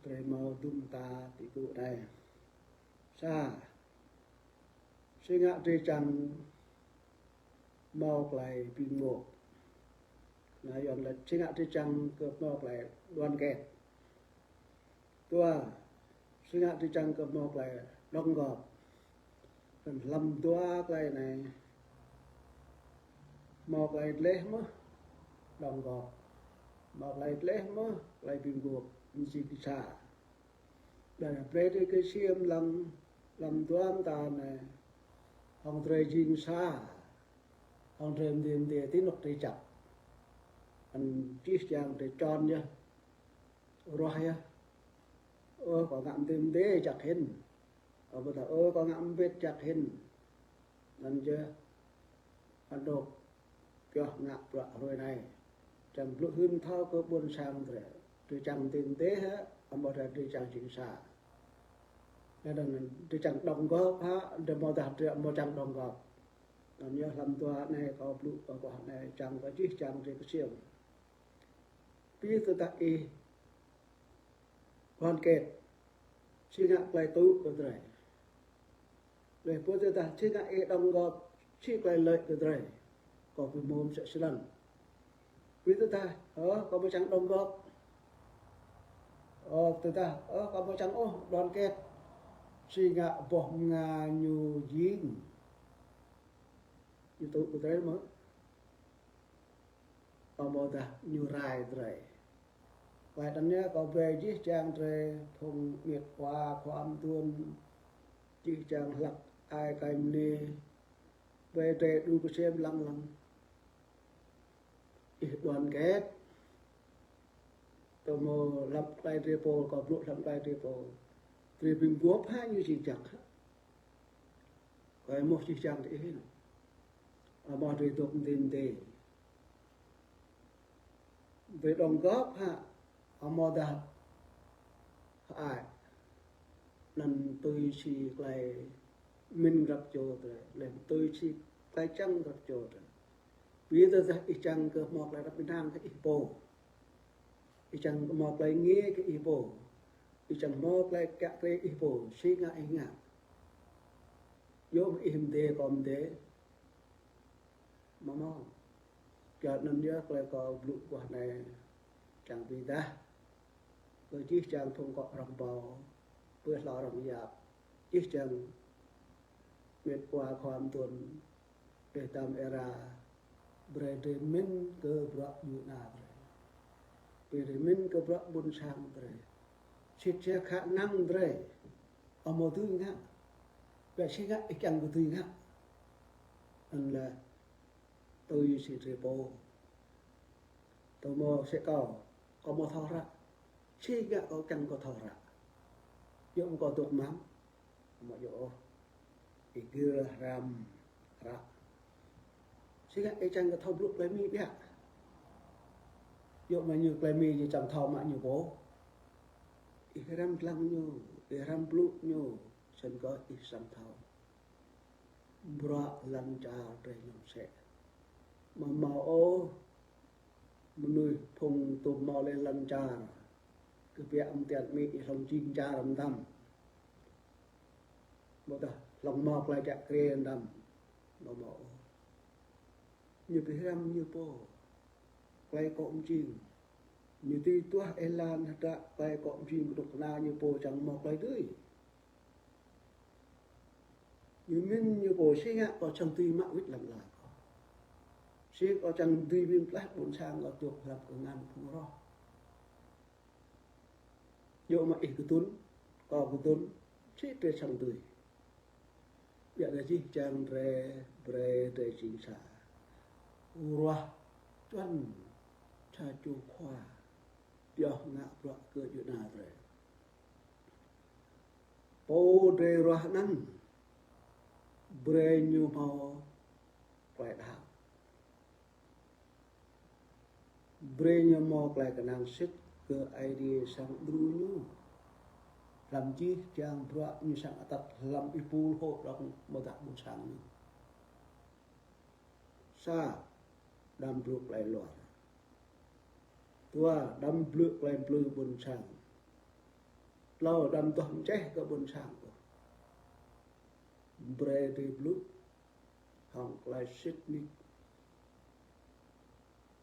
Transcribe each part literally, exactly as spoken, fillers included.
Drơi hmâo dŭm ta tui tŭ anai. Sa, si ngă drơi čang hmâo tơlơi ƀing mŏk. Anai yơh lĕ si ngă drơi čang kơ hmâo tơlơi đoàn kết. Dua, si ngă drơi čang kơ hmâo tơlơi đóng góp. Anŭn hlăm dua tơlơi anai, hmâo tơlơi gleh mơ̆ đóng góp, hmâo tơlơi gleh mơ̆ tơlơi ƀing mŏk, ñu či kĭ sa. Đa brơi drơi kơ siam lăng, hlăm dua mơta anai, hăng drơi jing sa, hăng drơi mdê mdê ti anŏ drơi čăk. Anŭn jih jang drơi čon yơh, ruah yơh. Ơ, kâo ngă mdê mdê čăk hĭn. Ơ, ƀu ta, ơ, kâo ngă mbĭt čăk hĭn. Anŭn yơh, anŏ pioh ngă bruă hrơi anai. Čang blŭ hưn thâo kơ ƀôn sang drơi. Drơi čang mdê mdê hă, amâodah drơi čang jing sa. Anŭn drơi čang đóng góp hă, drơi amâodah drơi amâo čang đóng góp. Anŭn yơh hlăm dua anai kâo blŭ kơ ƀuh anai čang kơ jih jang drơi kơ siam. Ƀiă tơdah ih đoàn kết, si ngă tơlơi tŭ kơ drơi. Laih ƀiă tơdah si ngă ih đóng góp, si tơlơi lợi kơ drơi. Kâo ƀu mơ̆ mơsĕ snăn. Ƀiă tơdah, ơ, kâo amâo čang đóng góp. Ơ, tơdah, ơ, kâo amâo čang ôh đoàn kết. Si ngă boh mơnga ñu jing, ñu tŭ kơ drơi mơ̆? Amâodah ñu rai drơi. Tơlơi anŭn yơh kâo brơi jih jang drơi phung mĭt wa khua mduôn, jih jang hlăk ai kai mơnê, brơi drơi đu kơsem lăng lăng. Ih đoàn kết. Tơma hlăm tơlơi drơi pô, kâo blŭ hlăm tơlơi drơi pô. Drơi ƀing mŏk hă ñu jing čăk hă? Kâo ƀu mơ̆ jih jang drơi ih. Amâo drơi dŏ mdê mdê. Drơi đóng góp hă, amâodah hơăi. Anŭn tui si tơlơi mĭn grăp čô drơi, laih tui si tơlơi čang grăp čô drơi. Ƀiă tơdah ih čang kơ hmâo tơlơi răp ƀing đang kơ ih pô. Ih čang kơ hmâo tơlơi ngă kơ ih pô. Ih čang hmâo tơlơi kiă kriê ih pô, si ngă ih ngă. Yua mơ̆ ih mdê kâo mdê. Mơ̆ mơ̆. Kơ anŭn yơh tơlơi kâo blŭ ƀuh anai čang bi dah. Kơ jih jang phung akŏ arăng ƀâo, pơ hlâo arăng yap. Jih jang mĭt wa khua mduôn, đeh dam êra, brơi drơi mĭn kơ bruă djuai ania drơi. Brơi drơi mĭn kơ bruă ƀôn sang drơi. Sĭt sia khă năng drơi. Amâo dưi ngă. Ƀiă si ngă ih kiăng kơ dưi ngă. Anŭn lĕ tui si drơi pô. Tơma sĭt kâo, kâo amâo thâo hră. Si ngă kâo kiăng kâo thâo hră. Yua mơ̆ kâo dŏ mơ̆ng, amâo yua ôh. Ih gir hrăm hră. Si ngă ih čang kơ thâo blŭ tơlơi Mi biă. Yua mơ̆ ñu tơlơi Mi ñu čang thâo mă ñu pô. Ih hrăm lăng ñu, ih hrăm blŭ ñu, snăn kơ ih srăng thâo. Bruă lŏn čar drơi ñu mơsĕ. Amâo mâo ôh mơnuih phung tŭ mâo lĕ lŏn čar. Kơ biă mơ̆ng tian Mi ih hlŏng jing čar mơtam. Ƀôdah hlŏng mâo tơlơi kiă kriê mơtam. Amâo mâo ôh. Ñu bi hrăm ñu pô. Tơlơi akŏ mjing. Ñu tui duah êlan hơdră tơlơi akŏ mjing kơnuk kơna ñu pô čang mâo tơlơi dưi. Ñu mĭn ñu pô si ngă kâo čang dưi mă wĭt lăm ala kâo. Si kâo čang dưi mĭn tlaih ƀôn sang kâo dŏ hlăm kơngan phung roh. Yua mơ̆ ih kơdŭn, kâo kơdŭn, sĭt drơi čang dưi. Biă dah jih jang drơi, brơi drơi jing sa. Ruah čuăn sa čô khua. Pioh ngă bruă kơ djuai ania drơi. Pô drơi ruah anăn, brơi ñu mâo tơlơi đaŏ. Brơi ñu mâo tơlơi kơnang sĭt kơ Aê Diê srăng đru ñu. Hlăm jih jang bruă ñu srăng atăt hlăm êpul hŏ rŏng mơ̆ dah ƀôn sang ñu. Sa, đăm blŭ tơlơi luar. Dua, đăm blŭ tơlơi mplư ƀôn sang. Tlâo, đăm duah mčeh kơ ƀôn sang ôh. Brơi drơi blŭ hăng tơlơi sĭt nik.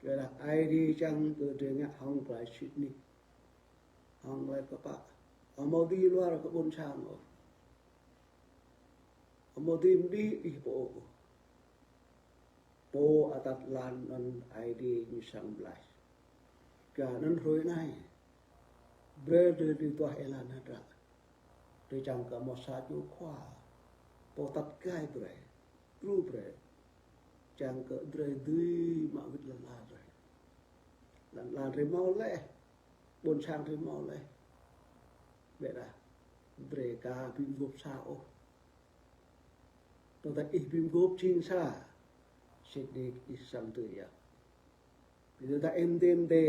Kơ lah Aê Diê čang kơ drơi ngă hăng tơlơi sĭt nik, hăng tơlơi kơpă. Amâo dưi luar kơ ƀôn sang ôh. Amâo dưi mđĭ ih pô ôh. Pô atăt lăn anŭn Aê Diê ñu srăng blah. Kơ anŭn hrơi anai, brơi drơi duah êlan hơdră. Drơi čang kơ mơ̆ sa čô khua, pô atăt gai brơi, djru brơi, čang kơ drơi dưi mă wĭt lăn ala drơi. Lăn ala drơi hmâo laih, ƀôn sang drơi hmâo laih. Ƀiădah drơi ka ƀĭ mguôp sa ôh. Tơdah ih ƀĭ mguôp jing sa, sĭt nik ih srăng dưi yơh. Tơdah ih mdê mdê,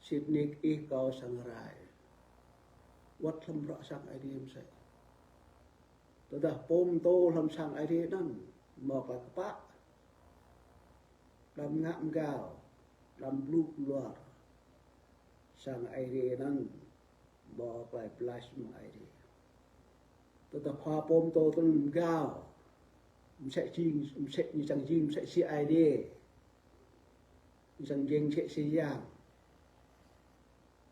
sĭt nik ih kâo srăng rai wơ̆t hlăm bruă sang Aê Diê mơsĕ. Tơdah pô pơtô hlăm sang Aê Diê anŭn hmâo tơlơi kơpă, đăm ngă mgao, đăm blŭ luar, sang Aê Diê anŭn hmâo tơlơi blah mơ̆ng Aê Diê. Tơdah khua pô pơtô tơl mgao, mơsĕ jing, mơsĕ ñu čang jing mơsĕ si Aê Diê, ñu čang jing mơsĕ si yang,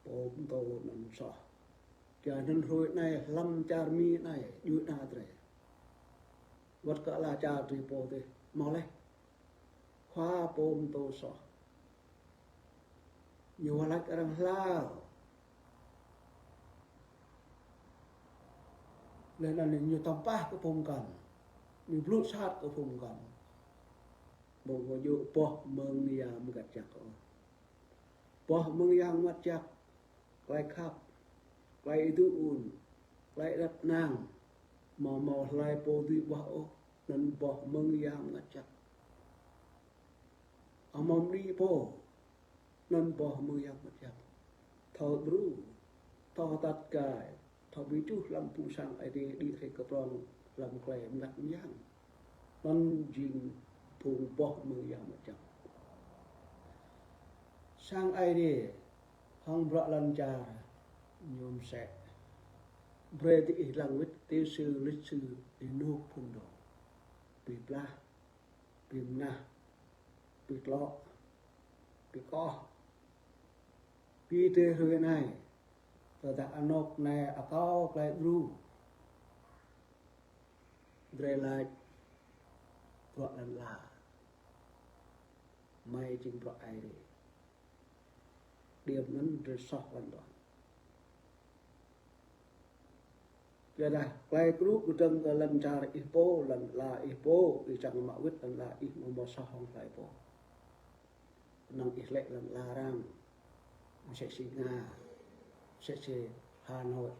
pô pơtô anŭn soh. Kơ anŭn hrơi anai hlăm čar Mi anai, djuai ana drơi, wơ̆t kơ ala čar drơi pô dih hmâo laih. Khua pô pơtô soh, ñu wah lač arăng hlao. Laih anŭn ñu tơmpah kơ phung mkăn, ñu blŭ sat kơ phung mkăn. Ƀu djơ̆ boh mơ̆ng Yang Mngăt Jăk ôh. Boh mơ̆ng Yang Mngăt Jăk, tơlơi khăp, tơlơi êdu ŭn, tơlơi êđăp ênang, amâo hmâo hlơi pô dưi ƀuah ôh, anŭn boh mơ̆ng Yang Mngăt Jăk. Amâo mđĭ pô, anŭn boh mơ̆ng Yang Mngăt Jăk. Thâo djru, thâo atăt gai, thâo ƀĭ čuh hlăm phung sang Aê Diê đĭ hrơi kơ prŏng hlăm tơlơi mngăt mơyang. Anŭn jing phung boh mơ̆ng Yang Mngăt Jăk. Sang Aê Diê hăng bruă lŏn čar ñu mơsĕ. Brơi diih lăng wĭt tui si lịch sử ênuk phŭn dơ̆ng. Bi blah, bi mnah, bi tlŏ, bi koh. Bi tơlơi hrơi anai, tơdah anŏk anai akâo tơlơi djru, drơi lač bruă lăn ala, mơi jing bruă Aê Diê. Điểm anŭn drơi soh lăn dŏ. Yua dah tơlơi kơnuk kơdơ̆ng kơ lŏn čar ih pô, lŏn ala ih pô, ih čang mă wĭt lŏn ala ih, amâo mâo soh hăng hlơi pô. Năng ih lĕ lŏn ala arăng, mơsĕ si Nga, mơsĕ si Hà Nội.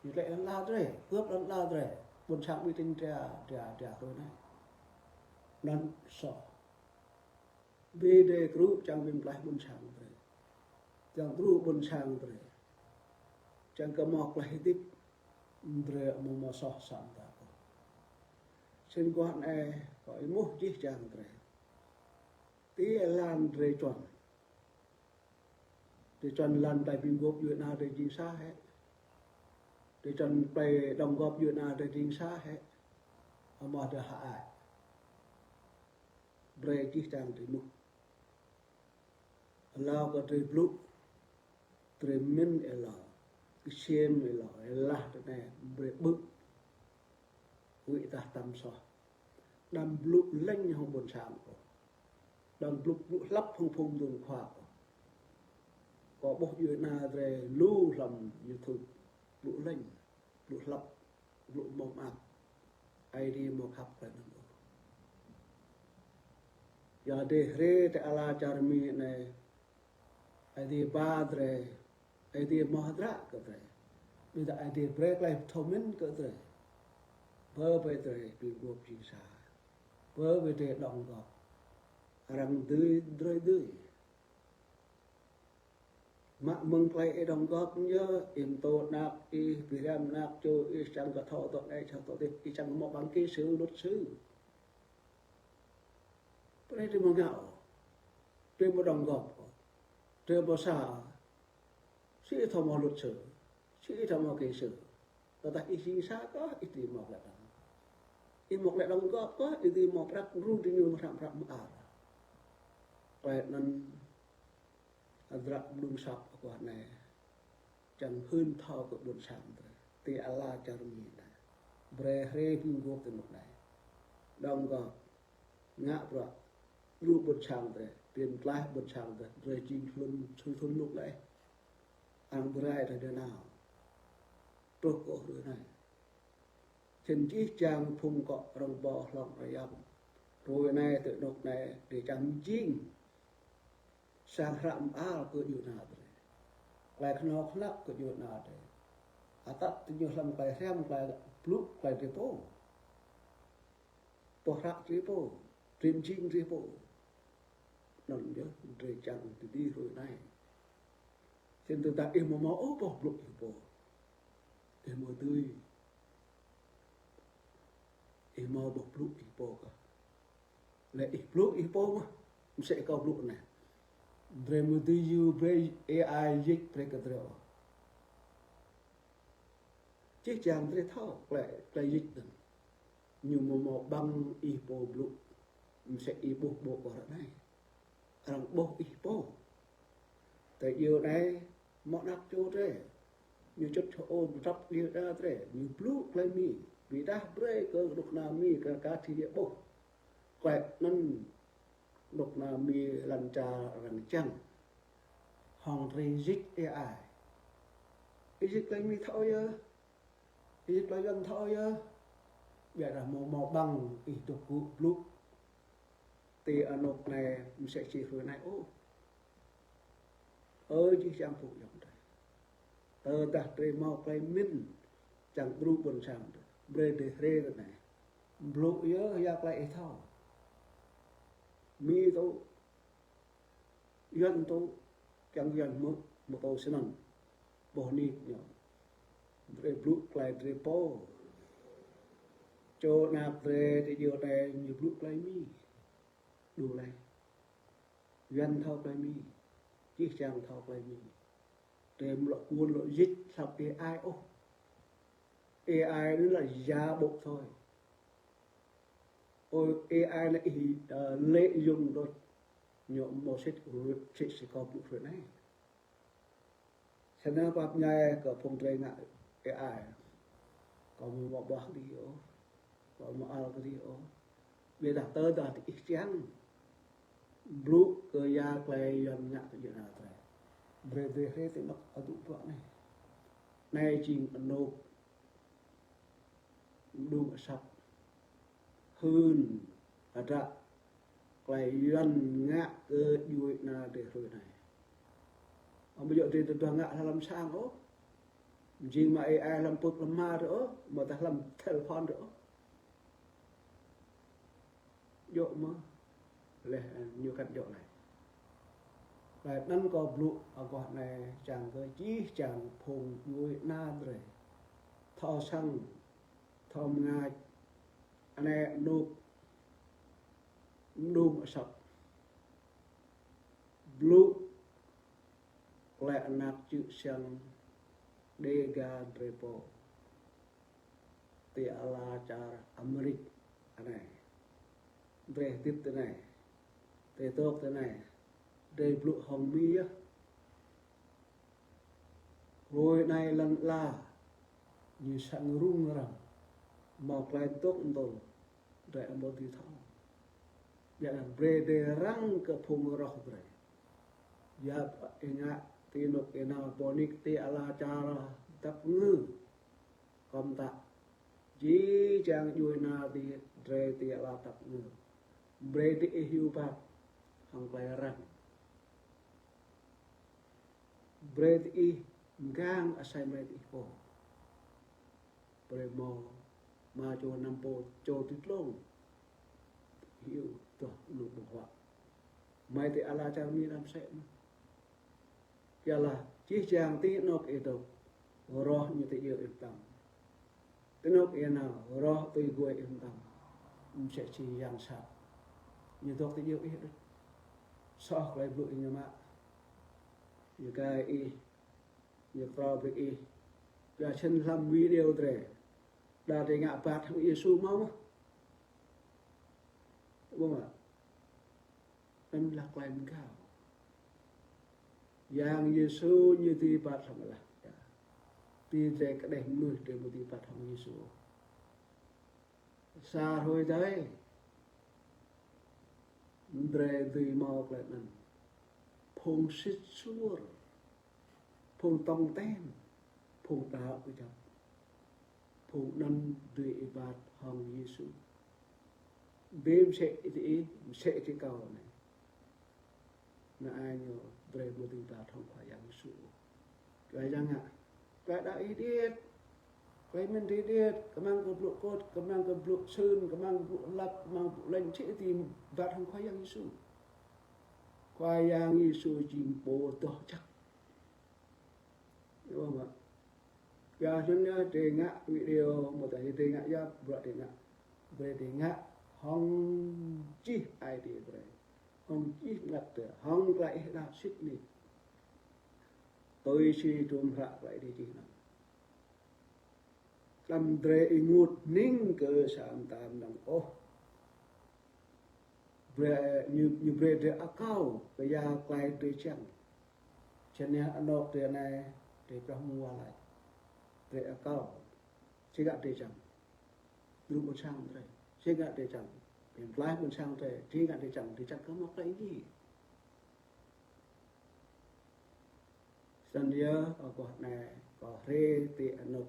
Ih lĕ lŏn ala drơi, gơ̆p lŏn ala drơi. Ƀôn sang ƀu tin dra, dra, dra hrơi anai. Anŭn soh. Bi drơi kơnuk čang bi mtlaih ƀôn sang drơi, čang djru ƀôn sang drơi, čang kơ mâo tơlơi hơdip, drơi amâo mâo soh săm ta ôh. Snăn guah anai kâo êmuh jih jang drơi. Ti êlan drơi čuăn. Drơi čuăn lăn tơlơi bi mguôp djuê ana drơi jing sa hĕ? Drơi čuăn tơlơi đóng góp djuê ana drơi jing sa hĕ? Amâodah hơăi? Brơi jih jang drơi êmuh. Hlâo kơ drơi blŭ, drơi mĭn hlâo, ksiêm hlâo, hlăh tơ anai brơi ƀuh. Huĭ tah tăm soh. Đăm blŭ lêñ hăng ƀôn sang ôh. Đăm blŭ, blŭ hlăp hăng phung mơduôn khua ôh. Kâo ƀuh djuê ana drơi lu hlăm YouTube, blŭ lêñ, blŭ hlăp, blŭ mơak mơak. Aê Diê amâo khăp kơ anŭn ôh. Yua drơi hrơi tơ ala čar Mi anai, Aê Diê ba drơi, Aê Diê mơ̆ hơdră kơ drơi. Ƀiădah Aê Diê brơi tơlơi thâo mĭn kơ drơi. Bơ bơ drơi bi mguôp jing sa. Bơ bơ drơi đóng góp. Arăng dưi, drơi dưi. Mă mơ̆ng tơlơi ih đóng góp ñu, ih mtô anak ih, bi hriăm anak čô ih, čang kơ thâo tŏ anai, čang tŏ adih, ih čang kơ mâo bằng kỹ sư, luật sư. Pơ anai drơi mâo ngă ôh, drơi mâo đóng góp ôh, drơi mâo sa ôh. Si thâo mâo luật sư, Či ih ta mâo kơ sư. Tơdah ih jing sa kơ, ih dưi mâo klĕ đŏng. Ih mâo klĕ đŏng gơ̆p kơ, ih dưi mâo prăk rŭ ti ñu mă hrăm prăk mơar. Klĕ anŭn hơdră mơnung săp kơ anai. Čang hưn thâo kơ ƀôn sang tơ. Ti ala čar Mi anai. Brơi hrê ƀing gơ̆p ti anŭn anai. Đŏng gơ̆p. Ngă bruă. Lu ƀôn sang tơ. Pin tlaih ƀôn sang tơ. Brơi jing hlŭn, sui thun luk leh. Ang brai tơ dơnao. Truh kơ hrơi anai. Čen čih čang phung kŏ rŏng ƀô hlŏng rơyăm. Hrơi anai tơ anŭk anai. Dêh čang jing. Sang hră mơar kơ djuai ana drơi. Klai khnâo khnăk kơ djuai ana drơi. Atăt tơ ñu hlăm klai hrăm, klai blŭ, klai drơi pô. Pô hră drơi pô. Drơi mjing drơi pô. Anŭn yơh drơi čang tơ dih hrơi anai. Čen tơdah ih mâo mâo ôh boh blŭ ih pô. Ih mâo dưi. Ih mâo boh blŭ ih pô kơ. Lĕ ih blŭ ih pô mơ̆. Msĕ kâo blŭ anai. Drơi mơ̆ dưi yua brơi A I jĭč brơi kơ drơi ôh. Čih čang drơi thâo klĕ, klĕ jĭč anŭn. Ñu mâo mâo ƀăng ih pô blŭ. Msĕ ih ƀuh ƀô̆ kơ ră anai. Arăng ƀuh ih pô. Tơ djuai anai mơ̆ anak čô drơi. Ñu čŭt čô ôh, ñu trăp djuai ana drơi. Ñu blŭ klĕ Mi. Ƀiădah brơi kơ dŏ kơ ană Mi kơ ka thi djơ̆ ƀuh. Klĕ anŭn dŏ kơ ană Mi lŏn čar arăng čang. Hŏng drơi jĭč A I. Ih jĭč klĕ Mi thâo yơh. Ih jĭč klĕ Yuan thâo yơh. Ƀiădah mâo mâo ƀăng ih dŏ gŭ blŭ. Ti anŭk anai msĕ či hrơi anai ôh. Ơ jih jang phung ayŏng adơi. Tơdah drơi mâo klĕ mĭn čang djru ƀôn sang drơi. Brơi drơi hrê tơ anai. Blŭ yơh ya klĕ ih thâo. Mi tŭ. Yuan tŭ. Kiăng Yuan mơ̆, mơ̆ tŭ snăn. Boh nik ñu. Drơi blŭ klĕ drơi pô. Čô anak drơi ti djuai anai ñu blŭ klĕ Mi. Đu lĕ. Yuan thâo klĕ Mi. Čih čang thâo klĕ Mi. Drơi mlŏ kuôn lŏ jĭč hlăp A I ôh. A I anŭn lĕ giả bộ thôi. Ôi, A I anŭn ih, ơ, lợi dụng đôč. Ñu mâo sĭt, sĭt sĭt kơ blŭ hrơi anai. Snăn pap ñai kơ phung drơi ngă A I. Kâo mơ̆ mâo ƀuah kơ dih ôh. Kâo mơ̆ ăl kơ dih ôh. Ƀiădah tơdah ih čang blŭ kơ ya klĕ Yuan ngă kơ djuai ana drơi. Brơi drơi hrê ti anŭk adŭ bruă anai. Anai jing anŭk mđung asăp. Hưn hơdră klĕ Yuan ngă kơ djuai ana drơi hrơi anai. Amâo djŏ drơi tơdah ngă hlăm sang ôh. Jing mă A I hlăm pưk hlăm hma drơi ôh, mơ̆ tơ hlăm thelphon drơi ôh. Djŏ mơ̆, leh, ơ, ñu kăn djŏ leh. Leh anŭn kâo blŭ aguah anai čang kơ jih jang phung djuai ana drơi. Thâo săng, thâo mngač, anai anŭk mđung asăp. Blŭ klĕ anak čư̆ siăng Đêga drơi pô. Ti ala čar Amêrik anai. Drơi hơdip ti anai. Drơi dŏ ti anai. Drơi blŭ hŏng Mi yơh. Hrơi anai lŏn ala ñu săng rŭng răng. Mâo klĕ dŏ ntŭl. Drơi amâo dưi thâo. Ƀiădah brơi drơi răng kơ phung roh drơi. Ya ih ngă ti anŭk ih nao pô nik ti ala čar dăp ngư. Kơm ta. Jih jang djuai ana ti drơi ti ala dăp ngư. Brơi diih hiu pap hăng klĕ răng. Brơi diih mgang asei mlei diih pô. Brơi mâo, mă čô năm pô, čô ti tlông. Hiu, tuh, lu ƀơ̆ng huă. Mơi ti ala čar Mi năm sĕ mơ̆n. Kiăng laĭ, jih jang ti anŭk ih dŏ, roh ñu ti yơ ih mơtam. Ti anŭk ih nao, roh tui gui ih mơtam. Msĕ si yang sat. Ñu dŏ ti yơ ih đôč. Soh klei blŭ ih ñu mă. Ñu kai ih. Ñu kơtrâo brơi ih. Yua sĭt hlăm video drei, đa drei ngă bat hăng Yêsu mơ̆. Ƀơ̆ng mơ̆. Anŭn lah klei mgao. Yang Yêsu ñu dưi bat hăng lah. Ti drei kơđeh mơnuih drei ƀu dưi bat hăng Yêsu. Sa hrơi dai, drei dưi mâo klei anŭn. Phung sĭt suôr, phung tong ten, phung đaŏ kơjăp. Phung anŭn dưi ih bat hăng Yêsu. Bĕ msĕ ih, msĕ ih kâo anai. Anai ñu drei ƀu dưi bat hăng Khua Yang Yêsu. Klei yang ngă. Klei đaŏ ih điêt. Klei mĭn ih điêt. Kơmang kơ blŭ kôt, kơmang kơ blŭ sưn, kơmang kơ blŭ lăp, kơmang blŭ lĕng, sĭt ih bat hăng Khua Yang Yêsu. Khua Yang Yêsu jing pô doh jăk. Ƀơ̆ng mơ̆. Yua anŭn yơh drei ngă video, mơ̆ tơdah drei ngă yap, bruă drei ngă. Drei, drei ngă hăng jih ai tiê drei. Hăng jih mơngăt drei, hăng klei ih đaŏ sĭt nik. Tui si tum hră klei ih čih anŭn. Đăm drei ênguôt hning kơ sa mta mơnơ̆ng ôh. Brei ñu, ñu brei drei akâo kơ ya klei drei čang. Čang anai anŏk drei anai, drei pioh mua laih. Drei akâo. Či ngă drei čang. Dru ƀôn sang drei. Či ngă drei čang. Pơklaih ƀôn sang drei. Či ngă drei čang. Drei čang kơ mơ̆ klei ih. Snăn yơh, kâo anai, kâo hriê ti anŏk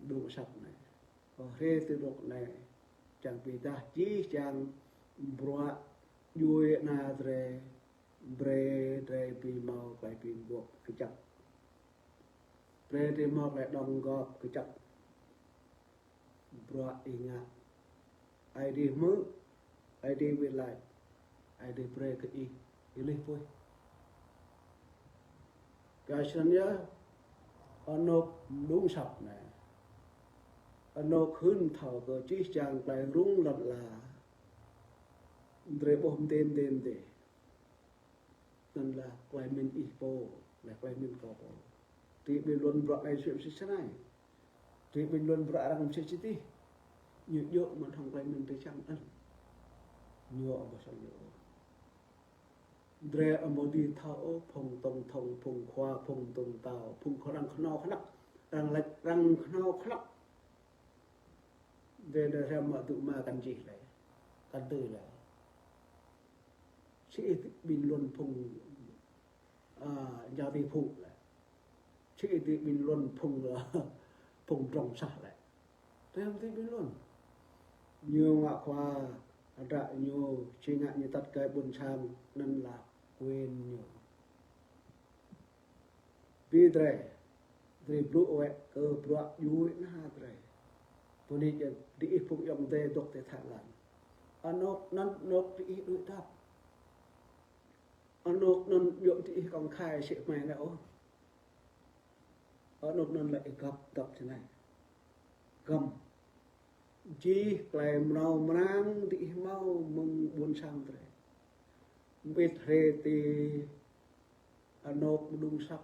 đŭng asăp anai. Kâo hriê ti anŏk anai. Čang bi dah jih jang bruă djuê ana drei, brei drei bi mâo klei bi mguôp kơjăp. Brei drei mâo klei đóng góp kơjăp. Bruă ih ngă. Aê Diê hmư̆, Aê Diê wĭt lač, Aê Diê brei kơ ih, ih lih puih. Kơ snăn yơh, anŏk đŭng asăp anai. Anŏk hưn thâo kơ jih jang klei rŭng lŏn ala. Drei ƀuh mdê mdê mdê. Anŭn lah klei mĭn ih pô, lah klei mĭn kâo pô. Drei ƀĭn luăn bruă anai sui msĕ snei. Drei ƀĭn luăn bruă arăng msĕ sĭt ih. Ñu djơ̆ mơ̆n hŏng klei mĭn drei čang anŭn. Ñu amâo săng ñu. Drei amâo dưi thâo ôh, phung tổng thống, phung khua, phung tổng tao, phung khua arăng khnâo khnăk. Arăng lač arăng khnâo khnăk. Drei, drei hrăm mă dŭ mă kăn jih lĕ. Kăn dưi lĕ. Sĭt ih ƀĭn luăn phung, a, jao ti phung lĕ. Sĭt ih ƀĭn luăn phung, phung drŏng sah lĕ. Tơdah ih ƀĭn luăn. Ñu ngă khua, hră ñu, či ngă ñu tăt kơ ƀôn sang, anŭn lah quyền ñu. Bi drei, drei blŭ wĕ kơ bruă djuê ana drei. Pô anai jing diih phung ayŏng adei dŏ ti Thái Lan. Anŏk anŭn anŏk diih đuaĭ dăp. Anŏk anŭn djơ̆ diih công khai sĭt hmei anai ôh. Anŏk anŭn lĕ ih găp dăp snei. Găm. Jih klei mrâo mrang diih mâo mơ̆ng ƀôn sang drei. Mbĭt hriê ti anŏk đŭng asăp.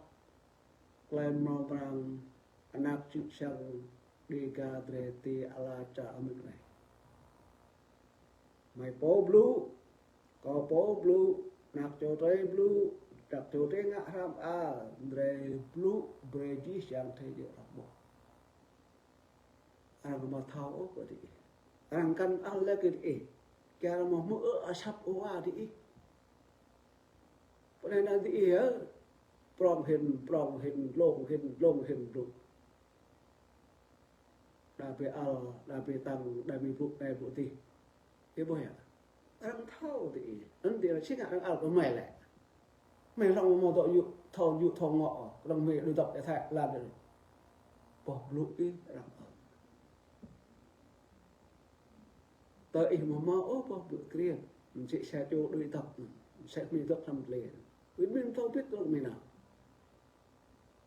Klei mrâo mrang anak čư̆ čang Đêga drei ti ala čar Amêrik anai. Hmei pô blŭ, kâo pô blŭ, anak čô drei blŭ, anak čô drei ngă hră mơar, drei blŭ, brei jih jang thế giới arăng ƀuh. Arăng amâo thâo ôh kơ diih. Arăng kăn ăl lĕ kơ diih. Kyua arăng amâo hmư̆ ôh asăp ôh wa diih. Pô anai anăn diih yơh. Prŏng hĭn, prŏng hĭn, dlông hĭn, dlông hĭn blŭ. Đa brei ăl, đa brei tăng, đa brei blŭ, đa brei blŭ tih. Ih ƀuh yơh. Arăng thâo diih. Anăn diih arăng či ngă arăng ăl kơ hmei lĕ. Hmei hlŏng amâo dŏ yŭ thâo yŭ thâo ngŏ, kơnơ̆ng hmei đuaĭ dŏ ti Thái Lan anai. Boh blŭ ih arăng ăl. Tơ ih amâo mâo ôh boh blŭ kriêp, msĕ sa čô đuaĭ dŏ, msĕ hmei dŏ hlăm klei. Wĭt mĭn thâo bĭt kơnơ̆ng hmei nao.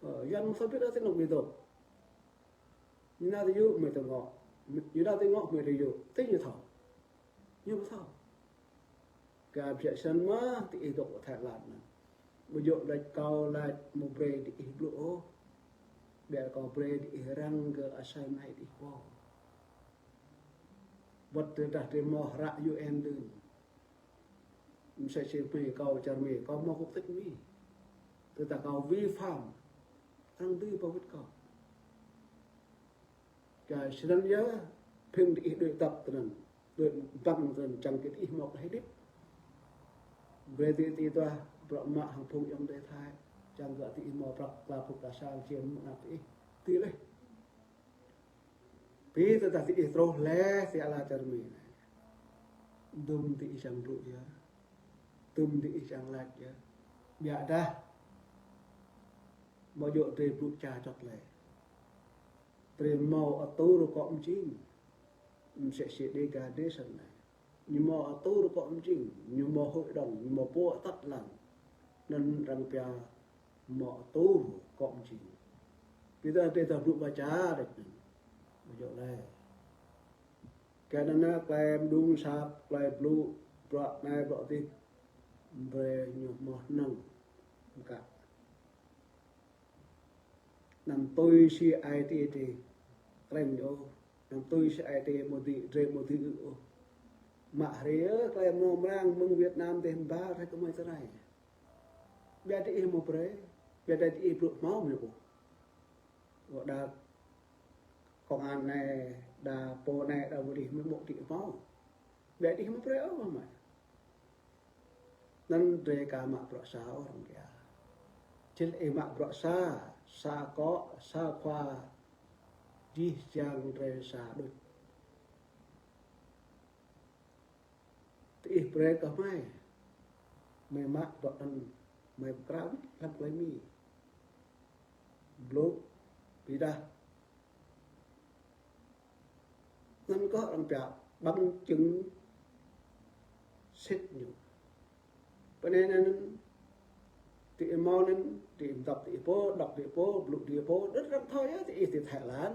Ơ, Yuăn amâo thâo bĭt ôh ti anŏk hmei dŏ. Ñu nao ti yŭ hmei tơ ngŏ. Ñu nao ti ngŏ hmei tơ yŭ. Ti ñu thâo. Ñu amâo thâo. Kơ biă snăn mơh diih dŏ Thái Lan anăn. Ƀu djơ̆ lač kâo lač amâo brei diih blŭ ôh. Biă kâo brơi diih răng kơ asơi mai diih pô. Wơ̆t tơdah drơi hmâo hră U N đưm. Msĕ si hmei kâo čar Mi, kâo hmâo quốc tịch Mi. Tơdah kâo vi phạm, arăng dưi pơwĭt kâo. Kơ snăn yơh, phim diih đuaĭ dăp tơnăn, đuaĭ ƀăng tơnăn, čang kơ diih hmâo klei hơdip. Brơi diih tui duah bruă mă hăng phung ayŏng adơi Thái, čang kơ diih hmâo prăk kla phŭk kla sang čiêm mơnăp diih. Tui leh. Bi tơdah diih truh leh ti ala čar Mi anai, dŭm diih čang blŭ yơh, dŭm diih čang laĭ yơh. Biă dah, mơ̆ djơ̆ drơi blŭ ča čŏt leh. Drơi hmâo atur kơ mjing. Msĕ si Dega Nation anai. Ñu hmâo atur kơ mjing, ñu hmâo hội đồng, ñu hmâo pô atăt lăng. Anŭn arăng pia hmâo atur kơ mjing. Bi tơdah drơi dah blŭ ba ča đĕč anŭn. Mơ̆ djơ̆ leh. Kơ anŭn anai klei mđung sat, klei blŭ, bruă anai bruă adih. Brơi ñu hmâo hnơ̆ng mkă. Anăm tui si ai tiê drơi krĕng ôh. Anăm tui si ai tiê mơ̆ dưi, drơi mơ̆ dưi ôh. Mă hrơi yơh, klei mrâo mrang mơ̆ng Việt Nam dêh mơ̆ng ƀar hrơi kơmơi tơrai. Biă diih mơ̆ brơi, biă dah diih blŭ hmâo mơ̆ ôh. Wơ̆t đa công an anai, đa pô anai, đa pô adih mơ̆ ƀuh diih hmâo. Biă diih mơ̆ brơi ôh mă. Anŭn drơi ka mă bruă sa ôh arăng pia. Čil ih mă bruă sa, sa akŏ, sa khua, jih jang drơi sa đôč. Diih brơi kơ hmei. Hmei mă bruă anŭn, hmei pơkra wĭt hlăm klei Mi. Blŭ, bi dah. Anŭn kơ arăng pia bằng chứng sĭt ñu. Pơ anai anŭn, diih hmâo anŭn, diih dăp diih pô, đŏk diih pô, blŭ diih pô, đơ̆t arăng thâo yơh diih ti Thái Lan.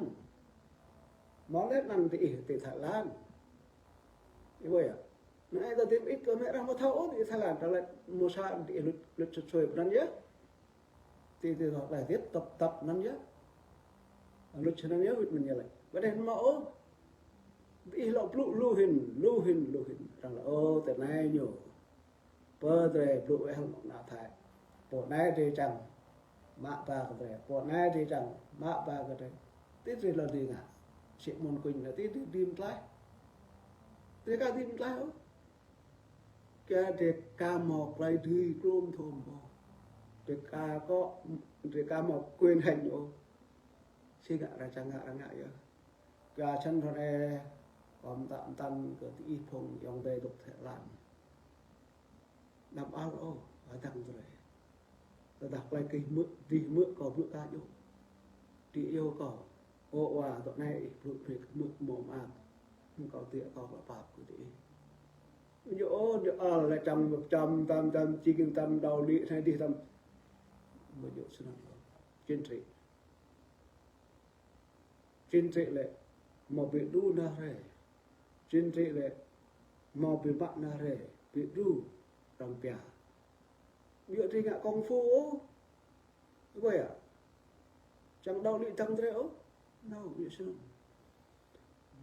Hmâo leh anŭn diih ti Thái Lan. Ih ƀuh yơh. Anai ta diih ƀuh kơ hmei arăng ƀu thâo ôh ti Thái Lan, ta lĕ mơ̆ sa diih luč, luč sui sui pơ anŭn yơh. Ti, ti, tŏ, tŏ, tŏp, tŏp anŭn yơh. Luč anŭn yơh, wĭt mơ̆n yơh lĕ. Ƀu djơ̆ hmâo ôh. Ih lŏ blŭ lu hĭn, lu hĭn, lu hĭn. Arăng lăi, ơ, tơ anai ñu. Pơ drơi blŭ weh hăng ană Thái. Pô anai drơi čang mă ba kơ drơi. Pô anai drơi čang mă ba kơ drơi. Ti drơi lŏ dưi ngă. Sĭ mơ̆n kuñ anai ti drơi dưi mtlaih. Drơi ka dưi mtlaih ôh. Kơ drơi ka hmâo klei dưi klŏm thŏm ôh. Drơi ka kŏ, drơi ka hmâo quyền hành ôh. Si ngă arăng čang ngă arăng ngă yơh. Kơ čăn thŏn ê, kâo pơtă pơtăn kơ diih phung ayŏng adơi dŏ Thái Lan. Anăm ăl ôh, adăng drơi. Tơdah klei kih hmư̆, dih hmư̆ kâo blŭ ka djơ̆. Dih iâu kâo. Ơ wa, dŏ anai ih blŭ brơi kơ hmư̆ mơak. Hmư̆ kâo dih kâo klă pap kơ dih. Ñu ôh, ñu ăl lĕ čăm, čăm, tam, tam, či king tam, đau lĭ, anai dih tam. Mơ̆ djơ̆ snăn. Chính trị. Chính trị lĕ hmâo bi đru nao hrơi. Chính trị lĕ hmâo bi mă nao hrơi, bi đru arăng pia. Yua drơi ngă công phu ôh. Ƀuh yơh. Čang đau lĭ tăng drơi ôh. Nao, yua snăn.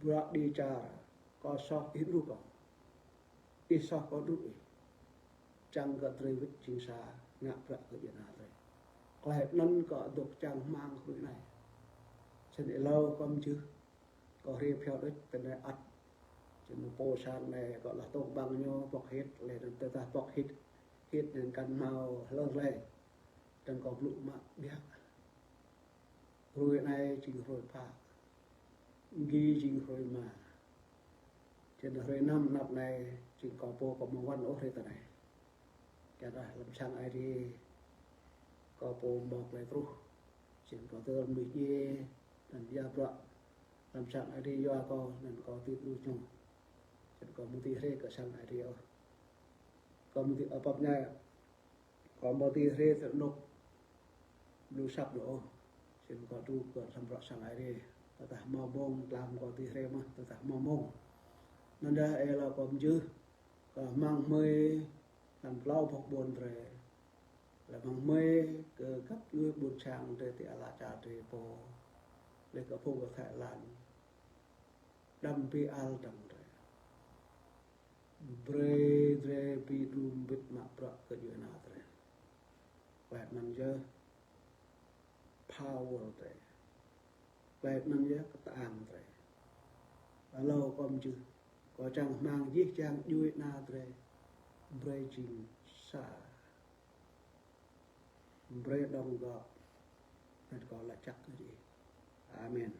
Bruă đi čar, kâo soh ih đru kâo. Ih soh kâo đru ih. Čang kơ drơi wĭt jing sa, ngă bruă kơ djuai ania drơi. Klei anŭn kâo dŏ čang hmang hrơi anai. Snăn êlâo kâo mjưh, kâo hriê phiao đôč, tơ anai ăt. Čang pô sang anai kâo lăh tŏng ƀăng ñu pŏk hit, leh anŭn tơdah pŏk hit, hit anŭn kăn hmâo hlơr leh. Tơdang kâo blŭ mă biă. Hrơi anai jing hrơi pă. Gi jing hrơi rơma. Čang hrơi năm anăp anai, jing kâo pô kâo mơ̆ng wăn ôh hrơi tơ anai. Kơ dah hlăm sang Aê Diê, kâo pô mơ̆ng klei truh. Jing kâo tơl mnuih djiê, anŭn yua bruă hlăm sang Aê Diê yua kâo, anŭn kâo tui tui ñu. Jing kâo mơ̆ng tui hrê kơ sang Aê Diê ôh. Kâo mơ̆ng tui apap ñai, kâo mơ̆ng tui hrê tơ anŭk lu sap lu ôh. Jing kâo tui kơ hlăm bruă sang Aê Diê. Tơdah hmâo mông, tlam kâo tui hrê mơ̆n, tơdah hmâo mông. Anŭn dah êlâo kâo mjưh, kâo hmang hmơi, hlăm klâo boh ƀôn drơi. Đa mơ̆ng mơi kơ găp djuai ƀôn sang drơi ti ala čar drơi pô, lĕ kơ phung kơ Thái Lan, đăm bi ăl dơ̆ng drơi. Brơi drơi bi đru mbĭt mă bruă kơ djuai ana drơi. Klep anăn yơh power drơi. Klep anăn yơh kơtang drơi. Hlâo kơ mơjưh, kâo čang hmang jih jang djuai ana drơi brơi jing sa. Brơi đóng góp. Anŭn kâo laĭ čăk kơ jih. Amen.